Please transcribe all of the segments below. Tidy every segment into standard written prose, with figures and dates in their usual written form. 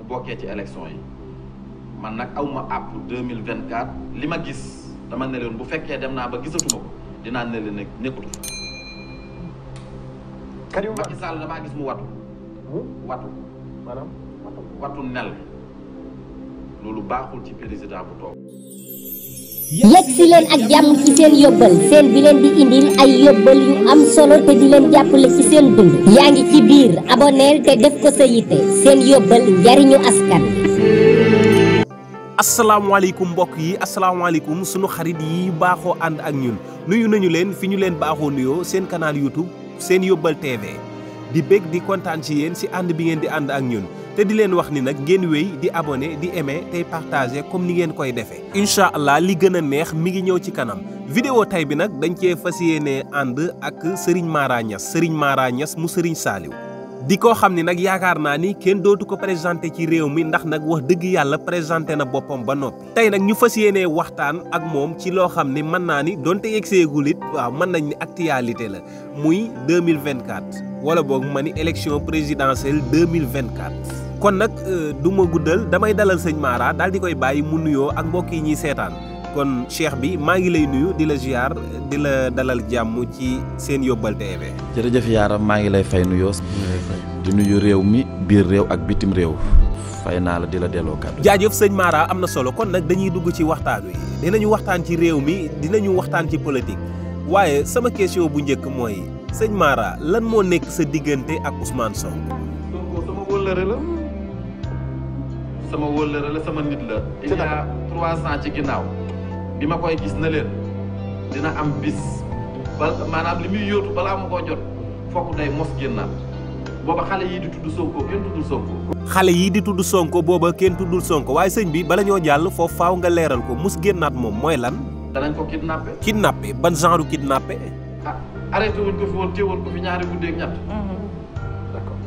bokkee ci élection yi man nag awma àpp 2024 li ma gis dama ne leen bu fekkee dem naa ba gisatuma ko dinaa ne leen nekkatu fa. Karim Macky Sall damaa gis mu watu maanaam watu nel loolu baaxul ci président bu toog. yegg si leen ak jàmm ci seen yóbbal seen bi leen di indil ay yóbbal yu am solo te di leen jàppale ci seen dund yaa ngi ci biir aboneel te def ko sa yitte seen yóbbal njariñu askan. asalaamaaleykum mbokk yi asalaamaaleykum sunu xarit yi baaxoo ànd ak ñun nuyu nañu leen fi ñu leen baaxoo nuyoo seen canal YouTube seen yóbbal TV di bég di kontaan ci yéen si ànd bi ngeen di ànd ak ñun te di leen wax ni nag ngeen wéy di abonné di aimé tey partagé comme ni ngeen koy defee. incha allah li gën a neex mi ngi ñëw ci kanam vidéo tay bi nag dañ cee fas yéene ànd ak Serigne Mara Niass mu Serigne Saliou di ko xam ni nag yaakaar naa ni kenn dootu ko présenté ci réew mi ndax nag wax dëgg yàlla présenté na boppam ba noppi. tey nag ñu fas yéene waxtaan ak moom ci loo xam ni mën naa ni donte yegseegul it waaw mën nañ ni actualité la muy 2024 wala boog ma ni élection présidentielle 2024. kon nag du ma guddal damay dalal sëñ Mara daal di koy bàyyi mu nuyoo ak mbokk yi ñuy seetaan kon cheikh bi maa ngi lay nuyu di la ziar di la dalal jàmm ci seen yóbbal TV. jërëjëf Yaaram maa ngi lay fay nuyoo. di nuyu réew mi biir réew ak bitim réew. fay naa la di la delloo kàddu. jaajëf sëñ Mara am na solo kon nag dañuy dugg ci waxtaan wi dinañu waxtaan ci réew mi dinañu waxtaan ci politique waaye sama question bu njëkk mooy sëñ Mara lan moo nekk sa diggante ak Ousmane Sonko. sama wëllëre la. sama wóllëre la sama nit la. il y a 3 ans ci ginnaaw bi ma koy gis na leen dina am bis ba maanaam li muy yóotu balaa ma koo jot fokk day mos génnaat booba xale yii di tudd Sonko kenn tuddul Sonko. xale yii di tudd Sonko booba kenn tuddul Sonko waaye sëñ bi bala ñoo jàll foofu faaw nga leeral ko mos génnaat moom mooy lan. danañ ko kidnappé. kidnappé ban genre kidnappé. ah arrêté wuñ ko fi woon téewoon ko fi ñaari guddeeg ñett. d'accord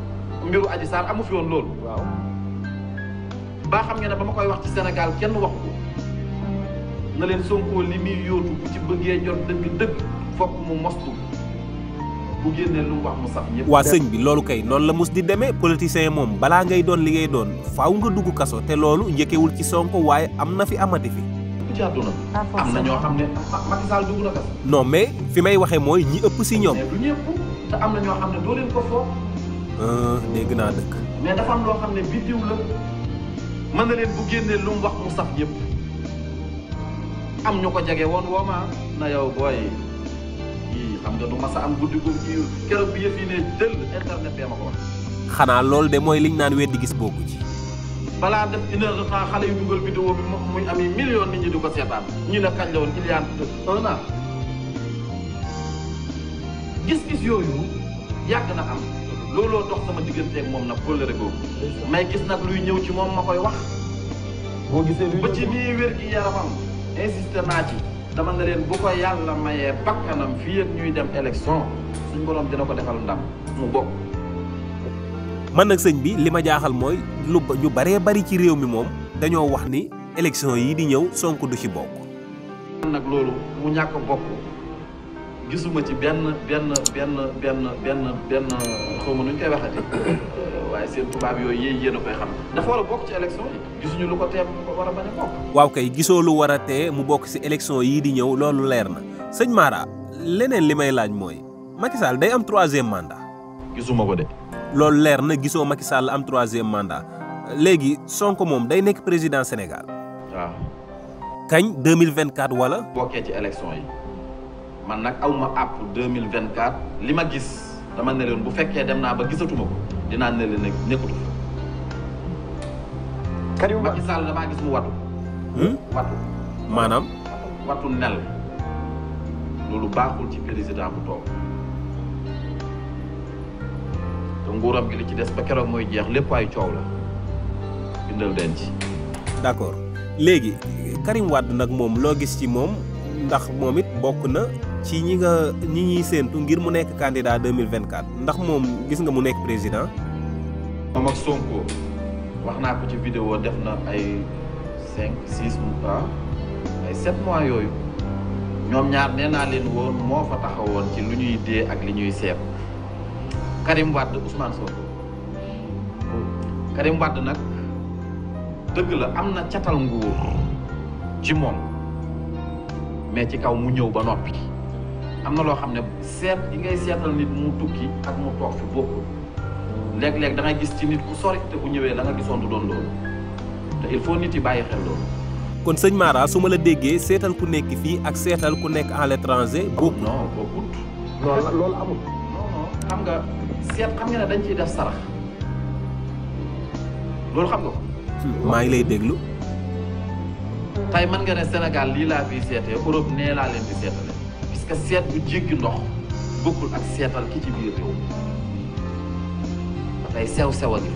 mbiru Adji Sarr amu fi woon loolu. waaw. baa xam ngeen ne ba ma koy wax ci Sénégal kenn wax ko na leen Sonko li muy yóotu bu ci bëggee jot dëgg-dëgg fokk mu mostu bu génnee lu mu wax mu sax ñëpp. waa sëñ bi loolu kay noonu la mus di demee politicien moom balaa ngay doon li ngay doon faaw nga dugg kaso te loolu njëkkewul ci Sonko waaye am na fi amati fi. ci àdduna am na ñoo xam ne Macky Sall dugg na kaso. non mais fi may waxee mooy ñi ëpp si ñoom. mais du ñëpp te am na ñoo xam ne doo leen ko foog. dégg naa dëkk. mais dafa am loo xam ne biddiw la. mën na leen bu génnee lu mu wax mu saf ñëpp am ñu ko jege woon woo ma na yow booy yii xam nga du ma sa am guddi gu kii keroog bi yëf yi ne dëll internet bee ma ko wax. xanaa loolu de mooy liñ naan weddi gis bokku ci. balaa def 1 heure de temps xale yu dugal vidéo bi muy am yi million nit ñi di ko seetaan ñu ne kañ la woon il y a 1 an gis-gis yooyu yàgg na am. looloo dox sama digganteeg moom nag kóllëre googu may gis nag luy ñëw ci moom ma koy wax. boo gisee luy ba ci nii wér gi yaramam insisté naa ci dama ne leen bu ko yàlla mayee bakkanam fii ak ñuy dem élection suñ borom dina ko defal ndam mu bokk. man nag sëñ bi li ma jaaxal mooy ñu baree bari ci réew mi moom dañoo wax ni élection yi di ñëw Sonko du ci bokk. nag loolu mu ñàkk bokk gisuma ci benn xaw ma nu ñu koy waxati waaye seen tubaab yooyu yéen a koy xam dafa war a bokk ci élection yi gisuñu lu ko tee mu war a bañ a bokk. waaw kay gisoo lu war a tee mu bokk ci élection yii di ñëw loolu leer na sëñ Mara leneen li may laaj mooy Macky Sall day am 3e mandat. gisuma ko de. loolu leer na gisoo Macky Sall am 3e mandat léegi Sonko moom day nekk président Sénégal. waaw. kañ 2024 wala. bokkee ci élection yi. man nag awma àpp 2024 li ma gis dama ne leen bu fekkee dem naa ba gisatuma ko dinaa ne leen nekkatu fa. Karim Macky Sall damaa gis mu watu. watu maanaam. watu nel loolu baaxul ci président bu toog te nguuram gi li ci des ba keroog mooy jeex lépp ay coow la bindal denc. d'accord léegi Karim Wade nag moom loo gis ci moom ndax moom it bokk na ci ñi ñuy séentu ngir mu nekk candidat 2024 ndax moom gis nga mu nekk président. moom ak Sonko wax naa ko ci vidéo def na ay 5-6 mois ay 7 mois yooyu ñoom ñaar nee naa leen woon moo fa taxawoon ci lu ñuy dee ak li ñuy seet Karim Wade Ousmane Sonko Karim Wade nag dëgg la am na catal nguur ci moom mais ci kaw mu ñëw ba noppi am na loo xam ne seet yi ngay seetal nit mu tukki ak mu toog fi bokkul léeg-léeg da ngay gis ci nit ku sori te bu ñëwee la nga gisoon du doon loolu te il faut nit yi bàyyi xel loolu. kon sëñ Mara su ma la déggee seetal ku nekk fii ak seetal ku nekk à l'étranger bokkul. non bokkut. loolu amul. non xam nga seet xam nga ne dañ ciy def sarax loolu xam nga ko. maa ngi lay déglu. tey mën nga ne Sénégal lii laa fiy seetee Europe nee laa leen di seetale puisque seet bu jéggi ndox bokkul ak seetal ki ci biir réew tey sew-sew a gi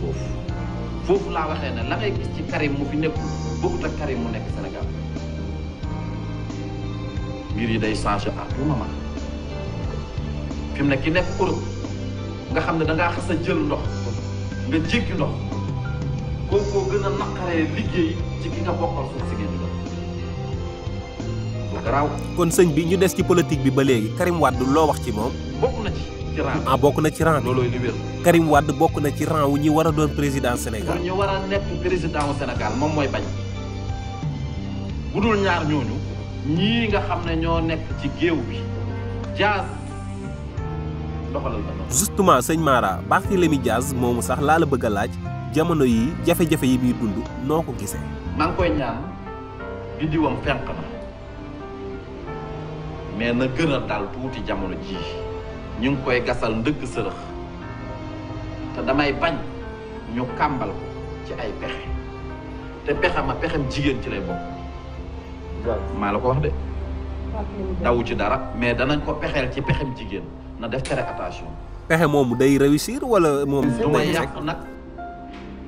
foofu laa waxee ne la ngay gis ci Karim mu fi nekkul bokkut ak Karim mu nekk Sénégal mbir yi day changé à tout moment fi mu ne ki nekk Europe nga xam ne da ngaa xas a jël ndox nga jéggi ndox koo gën a naqaree liggéey ci ki nga bokkal suuf si ngeen di doon garaaw. kon sëñ bi ñu des ci politique bi ba léegi Karim Wade loo wax ci moom. bokk na ci rang. bokk na ci rang bi loolooy li wér. Karim Wade bokk na ci rang wu ñi war a doon président Sénégal. ñu war a nekk président wu Sénégal moom mooy bañ bu dul ñaar ñooñu ñii nga xam ne ñoo nekk ci géew bi Diaz doxalal ba noonu. justement sëñ Mara Barthélémy Diaz moomu sax laa la bëgg a laaj jamono yi jafe-jafe yi muy dund noo ko gisee. maa ngi koy ñaan biddiwam fenq na mais na gën a dal tuuti jamono ji ñu ngi koy gasal ndëgg sërëx te damay bañ ñu kàmbal ko ci ay pexe te pexem jigéen ci lay bokk maa la ko wax de dawu ci dara mais danañ ko pexeel ci pexem jigéen na def très attention. pexe moomu day réussir wala moom. du may yàq nag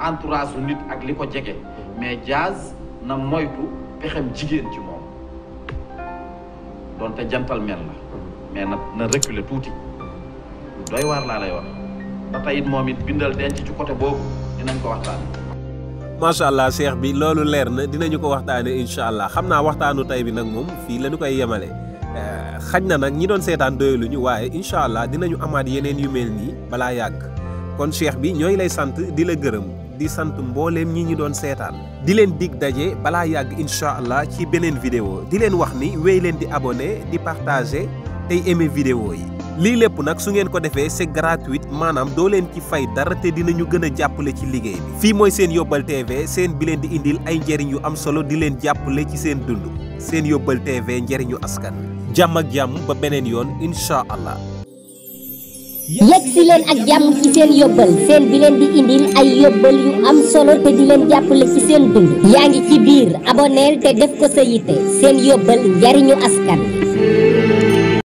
entourage su nit ak li ko jege mais Diaz na moytu pexem jigéen ci moom donte gentleman la mais na reculer tuuti doy waar laa lay wax ba tey it moom it bindal denc ci côté boobu dinañ ko waxtaane. macha allah cheikh bi loolu leer na dinañu ko waxtaane incha allah xam naa waxtaanu tey bi nag moom fii la ñu koy yemale xaj na nag ñi doon seetaan doyaluñu waaye incha allah dinañu amaat yeneen yu mel nii balaa yàgg kon cheikh bi ñooy lay sant di la gërëm di sant mbooleem ñi ñi doon seetaan di leen dig daje balaa yàgg incha allah ci beneen vidéo di leen wax ni wéy leen di abonné di partager tey aimer vidéo yi lii lépp nag su ngeen ko defee c'est gratuit maanaam doo leen ci fay dara te dinañu gën a jàppale ci liggéey bi fii mooy seen yóbbal TV seen bi leen di indil ay njëriñ yu am solo di leen jàppale ci seen dund seen yóbbal TV njëriñu askan jàmm ak jàmm ba beneen yoon incha allah. yegg si leen ak jàmm ci seen yóbbal seen bi leen di indil ay yóbbal yu am solo te di leen jàppale ci seen dund yaa ngi ci biir aboneel te def ko sa yitte seen yóbbal njariñu askan